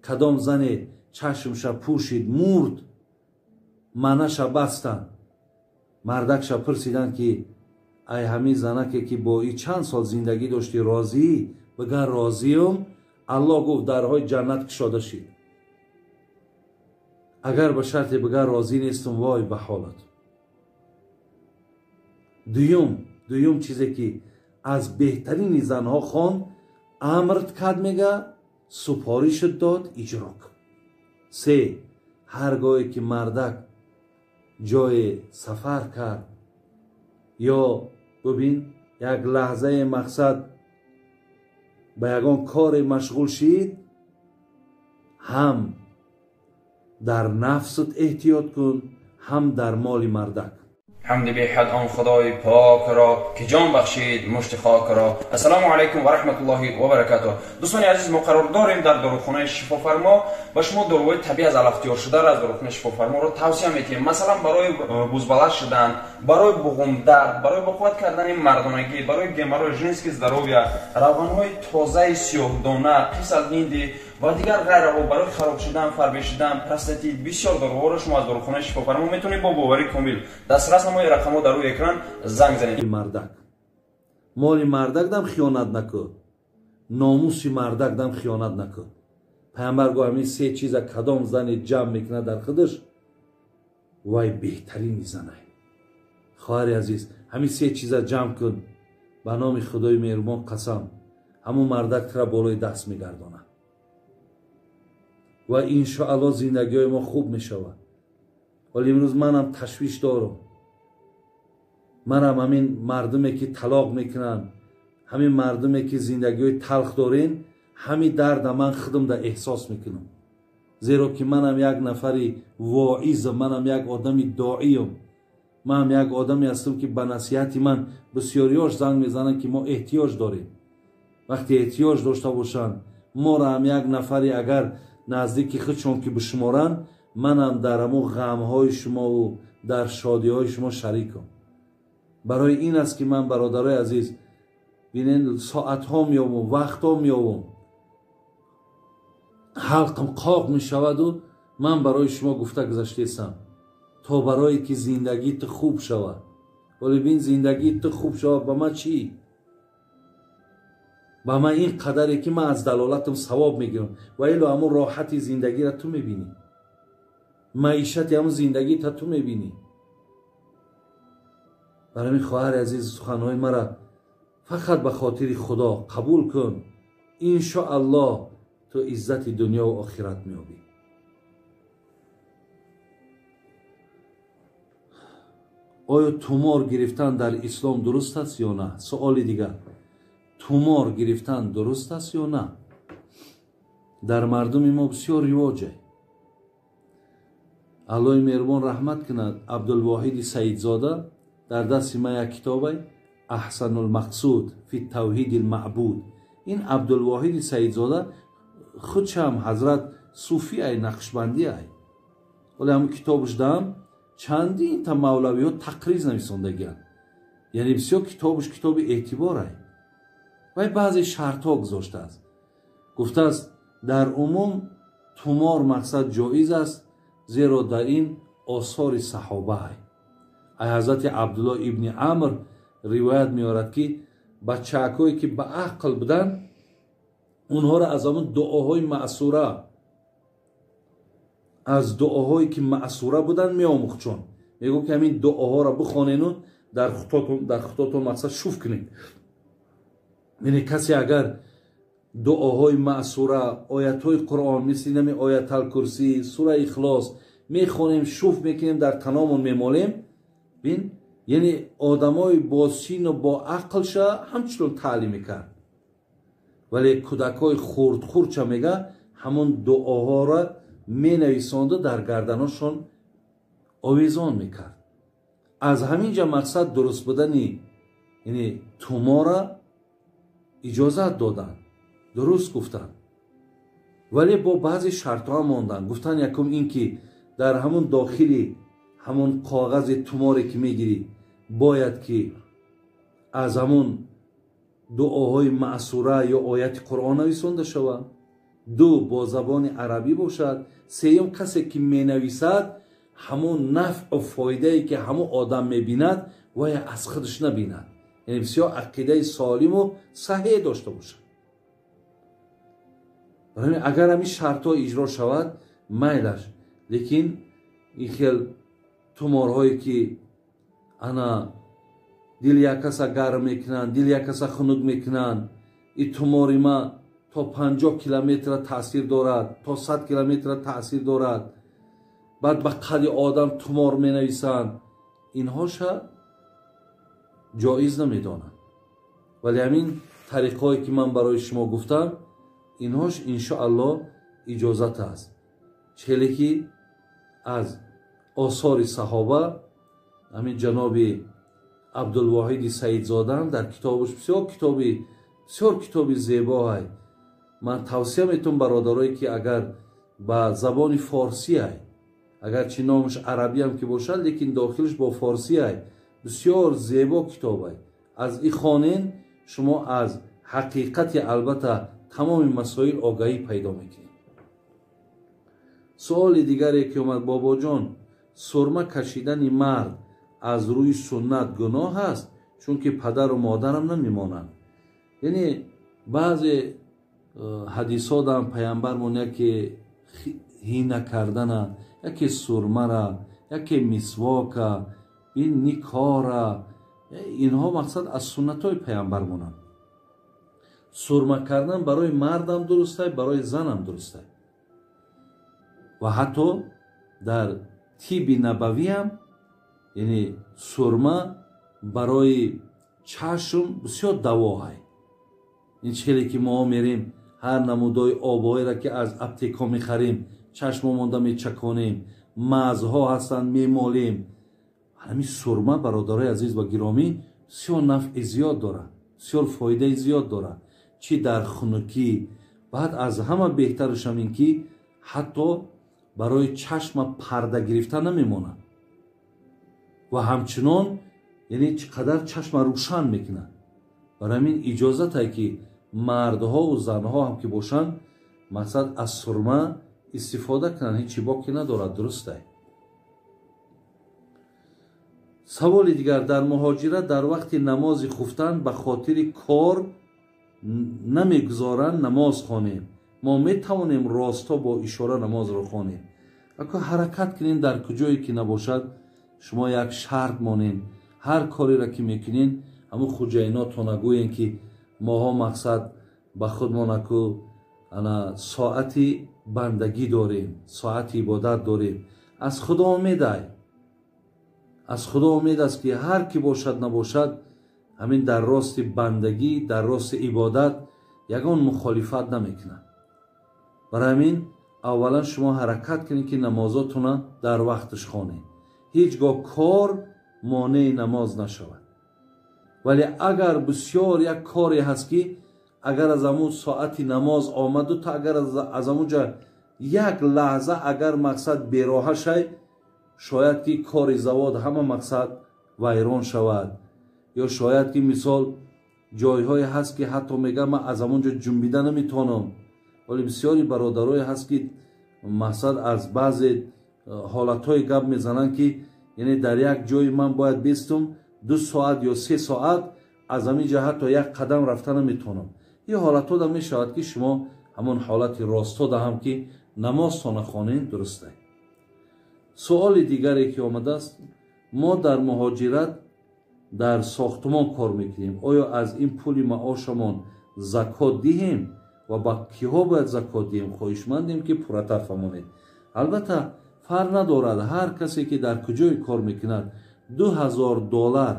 Кадом зане чашмша пӯшид, мурд, манаша бастанд. Мардакша пурсиданд, ки ай ҳамин занаке, ки бо и чанд сол зиндагӣ доштӣ, розӣ? Бигар розиюм. Аллоҳ гуфт, дарҳои ҷаннат кушода шид. Агар ба шарте бигар розӣ нестум, вой ба ҳолат. Дуюм чизе, ки аз беҳтарини занҳо хон, амрт кард, мега, супоришат дод, иҷро кун. Се, ҳар гоҳе ки мардак ҷое сафар кард ё бубин як лаҳзаи мақсад ба ягон коре машғул шид, ҳам дар нафсат эҳтиёт кун, ҳам дар моли мардак. Ҳамди беҳад он Худои покро, ки ҷон бахшид мушти хокро. Ассалому алайкум ва раҳматуллоҳи ва баракатуҳ. Дӯстони азиз, мо қарор дорем дар дорухонаи Шифофармо ба шумо доруҳои табиӣ аз алафтиёр шударо аз дорухонаи Шифофарморо тавсия метиҳем. Масалан, барои бузбаланд шудан, барои буғумдард, барои боқувват кардани мардонагӣ, барои геморрой, женский здоровье, равғанҳои тозаи сиёҳдона, қисал ҳинди ва дигар ғайраҳо, барои хароб шудан, фарбе шудан, простатит, бисёр доруҳоро шумо аз дорухонаи Шифофармо метавонед бо боварии комил дастрас намои. Рақамҳо дар рӯи экран, занг занед. Мардак, моли мардак дам хиёнат накун, номуси мардак дам хиёнат накун. Пайғамбар гуфт, ҳамин се чиза кадом зане ҷамъ мекунад дар худаш, вай беҳтарини занай. Хоҳари азиз, ҳамин се чиза ҷамъ кун, ба номи Худои меҳрубон қасам, ҳамун мардак тура болои даст мегардонад ва иншоаллоҳ зиндагиҳои мо хуб мешавад. Вале имрӯз манам ташвиш дорам. Манам ҳамин мардуме, ки талоқ мекунанд, ҳамин мардуме, ки зиндагиҳои талх дорен, ҳамин дарда ман худам да эҳсос мекунам. Зеро ки манам як нафари воизам, манам як одами доиям, манам як одаме ҳастам, ки ба насиҳати ман бисёриёш занг мезананд, ки мо эҳтиёҷ дорем. Вақте эҳтиёҷ дошта бошанд, моро ҳам як нафари агар наздики худшон ки бишуморанд, манам дар ҳамон ғамҳои шумову дар шодиҳои шумо шарикам. Барои ин аст, ки ман, бародарои азиз, бинен, соатҳо меёбам, вақтҳо меёбам, ҳалқам қоқ мешаваду ман барои шумо гуфта гузаштаестам, то барое ки зиндагии ту хуб шавад. Вале бин, зиндагии ту хуб шавад, ба ман чӣ? Ба ман ин қадаре, ки ман аз далолатам савоб мегирам, ва ило ҳамун роҳати зиндагиро ту мебинӣ, маишати ҳамун зиндагита ту мебинӣ. Барои ҳамин, хоҳари азиз, суханҳои мара фақат ба хотири Худо қабул кун, иншоаллоҳ ту иззати дунёву охират меёбӣ. Оё тумор гирифтан дар ислом дуруст аст ё на? Суоли дигар, тумор гирифтан дуруст аст ё на? Дар мардуми мо бисёр ривоҷе. Аллоҳи меҳрубон раҳмат кунад Абдулвоҳиди Саидзода, дар дасти ман як китобе, Аҳсанулмақсуд фи тавҳиди лмаъбуд. Ин Абдулвоҳиди Саидзода худшам ҳазрат суфӣ ай, нақшбандӣ ай. Вале ҳамун китобаш дам чандин та мавлавиҳо тақриз нависондагианд. Яъне бисёр китобаш китоби эътибор ай. Вай баъзе шартҳо гузоштааст. Гуфтааст, дар умум тумор мақсад ҷоиз аст, зеро дар ин осори саҳоба ай. Ай ҳазрати Абдуллоҳ ибни Амр ривоят меорад, ки бачаакҳое, ки ба ақл буданд, онҳоро аз ҳамун дуоҳои маъсура, аз дуоҳое, ки маъсура буданд, меомӯхт. Мегӯ, ки ҳамин дуоҳоро бихонену дар худотон мақсад шуф кунед. Яъне касе агар дуоҳои маъсура, оятҳои Қуръон, мисли нами Ояталкурсӣ, сураи Ихлос мехонем, шуф мекунем, дар таномон мемолем, бин, яъне одамои бо сину бо ақлша ҳамчунон таълим мекард. Вале кӯдакҳои хурдхурдча, мега, ҳамон дуоҳоро менависонду дар гарданошон овезон мекард. Аз ҳамин ҷа мақсад дуруст будани, яъне тумора иҷозат доданд, дуруст гуфтанд, вале бо баъзе шартҳо монданд. Гуфтанд, якум ин ки дар ҳамун дохили ҳамун коғази туморе, ки мегирӣ, бояд ки Аз ҳамун дуоҳои маъсура ё ояти Қуръон нависонда шавад. Ду, бо забони арабӣ бошад. Сеюм, касе ки менависад ҳамун нафъу фоидае ки ҳамун одам мебинад вая аз худаш набинад, яъне бисёр ақидаи солиму саҳеҳ дошта бошад. Агар ҳамин шартҳо иҷро шавад, майлаш. Лекин ин хел туморҳое ки ана дили як каса гарм мекунанд, дили як каса хунук мекунанд, ин тумори ма то 50 километра таъсир дорад, то 100 километра таъсир дорад, баъд ба қади одам тумор менависанд, инҳоша ҷоиз намедонанд. Вале ҳамин тариқҳое ки ман барои шумо гуфтам, инҳош иншоаллоҳ иҷозат аст. Челе ки аз осори саҳоба ҳамин ҷаноби Абдулвоҳиди Саидзодаам дар китобаш бисёр китоби зебоай. Ман тавсия метавонам бародарое ки агар ба забони форсиай, агарчи номаш арабиам ки бошад, лекин дохилаш бо форсиай, бисёр зебо китобай. Аз и хонен шумо аз ҳақиқати албатта тамоми масоил огаҳӣ пайдо мекунед. Суоли дигаре ки омад: бобоҷон, сурма кашидани мард аз рӯи суннат гуноҳ аст, чунки падару модарам намемонанд. Яъне баъзе ҳадисҳо дар паямбармон яке ҳина кардана, яке сурмара, яке мисвока, ин никора, инҳо мақсад аз суннатҳои паямбармонанд. Сурма кардан барои мардам дурустай, барои занам дурустай. Ва ҳатто дар тиби набавиам, яъне сурма барои чашм бисёр давоҳай. Ин чӣ ки мо мерем ҳар намудои обҳоеро ки аз аптекҳо мехарем, чашмомонда мечаконем, мазҳо ҳастанд мемолем. Ҳамин сурма, бародарои азиз ва гиромӣ, бисёр нафъи зиёд дорад, бисёр фоидаи зиёд дорад, чӣ дар хунукӣ. Баъд аз ҳама беҳтарашам ин ки ҳатто барои чашма парда гирифта намемонад ва ҳамчунон яъне чӣ қадар чашма рӯшан мекунад. Барои ҳамин иҷозате ки мардҳову занҳо ҳам ки бошанд, мақсад аз сурма истифода кунанд, ҳеҷ чӣ боке надорад, дурустай. Саволи дигар: дар муҳоҷират дар вақти намози хуфтан ба хотири кор намегузоранд намоз хонем. Мо метавонем росто бо ишора намозро хонем? Ако ҳаракат кунем, дар куҷое ки набошад, шумо як шарт монед. Ҳар кореро ки мекунен, ҳамун хуҷайнотона гӯен ки моҳо мақсад ба худмон аку ана соати бандагӣ дорем, соати ибодат дорем. Аз Худо умедай, аз Худо умед аст ки ҳар ки бошад набошад, ҳамин дар рости бандагӣ, дар рости ибодат ягон мухолифат намекунад. Барои ҳамин аввалан шумо ҳаракат кунед ки намозотона дар вақташ хонед. Ҳеҷ гоҳ кор монеи намоз нашавад. Вале агар бисёр як коре ҳаст ки агар аз ҳамун соати намоз омаду то агар аз ҳамун ҷа як лаҳза агар мақсад бероҳа шай, шояд ки кори завод ҳама мақсад вайрон шавад. Ё шояд ки мисол ҷойҳое ҳаст ки ҳатто мегӯям ман аз ҳамон ҷо ҷунбида наметавонам. Вале бисёри бародарое ҳаст ки мақсад аз баъзе ҳолатҳое гап мезананд ки яъне дар як ҷои ман бояд бистум 2 соат ё 3 соат, аз ҳамин ҷо ҳатто як қадам рафта наметавонам. Ин ҳолатҳо да мешавад ки шумо ҳамон ҳолати росто даҳам ки намозтона хонед, дурустай. Суоли дигаре ки омадааст: мо дар муҳоҷират дар сохтумон кор мекунем, оё аз ин пули маошамон закот диҳем ва ба киҳо бояд закот диҳем? Хоҳишмандем ки пурратар фаҳмонед. Албатта фарқ надорад, ҳар касе ки дар куҷое кор мекунад $2000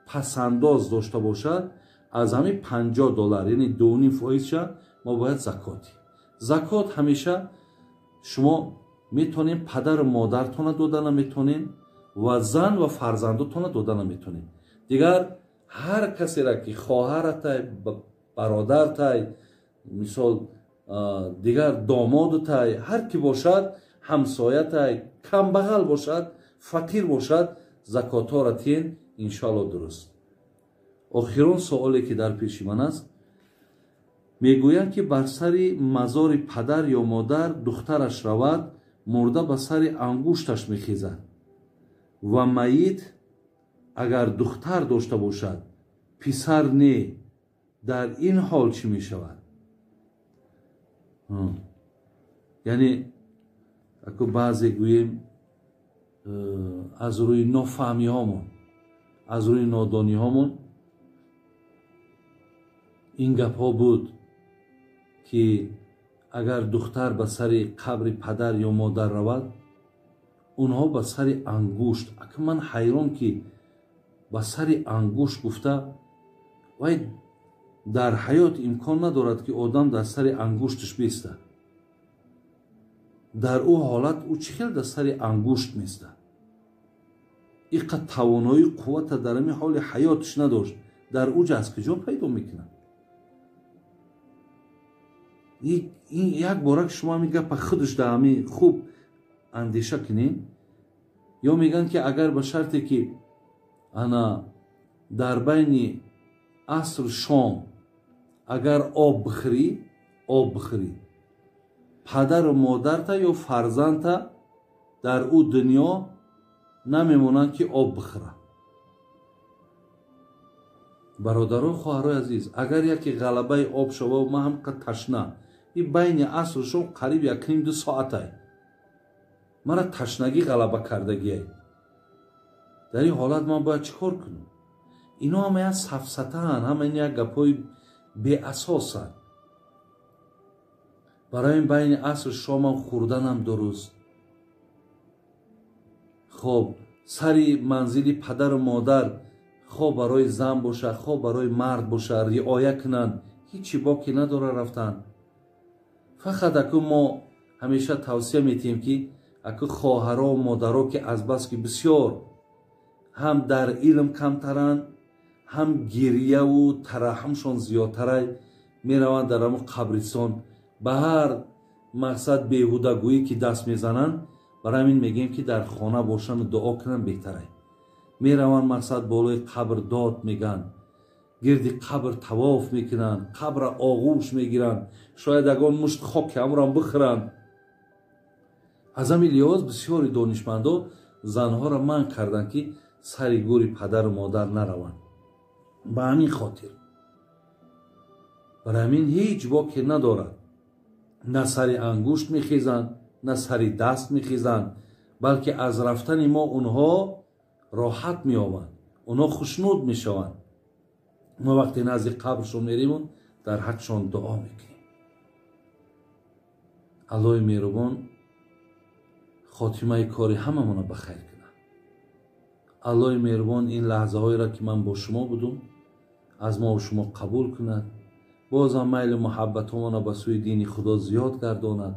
пасандоз дошта бошад, аз ҳамин $50, яъне 2.5%-ша мо бояд закот диҳем. Закот ҳамеша шумо метавонед падару модартона дода наметавонед ва зан ва фарзандотона дода наметавонед. Дигар ҳар касеро ки хоҳаратай, бародартай, мисол дигар домодутай, ҳар ки бошад, ҳамсоятай, камбағал бошад, фақир бошад, закотҳоро тиен, иншоалло дуруст. Охирон суоле ки дар пеши ман аст, мегӯянд ки бар сари мазори падар ё модар духтараш равад, мурда ба сари ангушташ мехезад ва майит агар духтар дошта бошад, писар не, дар ин ҳол чӣ мешавад? Яъне ако баъзе гӯем аз рӯи нофаҳмиҳомон, аз рӯи нодониҳомон ин гапҳо буд ки агар духтар ба сари қабри падар ё модар равад, онҳо ба сари ангушт. Ака ман ҳайрон ки ба сари ангушт гуфта, вай дар ҳаёт имкон надорад ки одам дар сари ангушташ бистад. Дар ӯ ҳолат ӯ чӣ хел дар сари ангушт местад? Иқа тавоноии қуввата дар ҳамин ҳоли ҳаёташ надошт, дар уҷа аз куҷо пайдо мекунад? Ин як бора ки шумо ҳамин гапа худаш дар ҳамин хуб андеша кунед. Ё мегӯянд ки агар ба шарте ки ана дар байни аср шом агар об бихӯрӣ, об бихӯрӣ, падару модарта ё фарзандта дар ӯ дунё намемонанд ки об бихӯрад. Бародаро, хоҳарои азиз, агар яке ғалабаи об шава, ман ҳам қад ташна, ин байни асру шом қариб 1,5-2 соатай, мара ташнагӣ ғалаба кардагиай. Дар ин ҳолат ман бояд чӣ кор кунам? Ино ҳама як сафсатаанд, ҳама ин як гапҳои беасосанд. Барои ин байни асру шомам хӯрданам дуруст. Хоб сари манзили падару модар хо барои зан боша, хо барои мард боша, риоя кунанд, ҳичи боке надора рафтан. Фақат аку мо ҳамеша тавсия метиҳем ки аку хоҳаро модаро ки азбаски бисёр ҳам дар илм камтаранд, ҳам гирьяву тараҳҳумшон зиёдтарай, мераванд дар ҳамун қабристон ба ҳар мақсад беҳудагӯӣ ки даст мезананд. Барои ҳамин мегӯем ки дар хона бошанду дуо кунанд беҳтарай. Мераванд мақсад болои қабр дод мегӯянд, гирди қабр тавоф мекунанд, қабра оғӯш мегиранд, шояд ягон мушт хоки ҳамрам бихӯранд. Аз ҳамин лиҳоз бисёри донишмандо занҳоро манъ карданд ки сари гӯри падару модар нараванд. Ба ҳамин хотир, барои ҳамин ҳеҷ боке надорад, на сари ангушт мехезанд, на сари даст мехезанд, балки аз рафтани мо онҳо роҳат меёбанд, онҳо хушнуд мешаванд. Мо вақте назди қабршон мериму дар ҳақшон дуо мекунем. Аллоҳи меҳрубон хотимаи кори ҳамамонро ба хайр кунад. Аллоҳи меҳрубон ин лаҳзаҳоеро ки ман бо шумо будум аз мо шумо қабул кунад, бозам майлу муҳаббатҳомонро ба сӯи дини Худо зиёд гардонад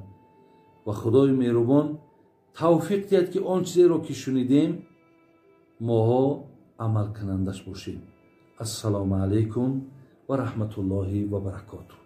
ва Худои меҳрубон тавфиқ диҳад ки он чизеро ки шунидем моҳо амалкунандаш бошем. Ассалому алайкум ва раҳматуллоҳи ва баракотуҳ.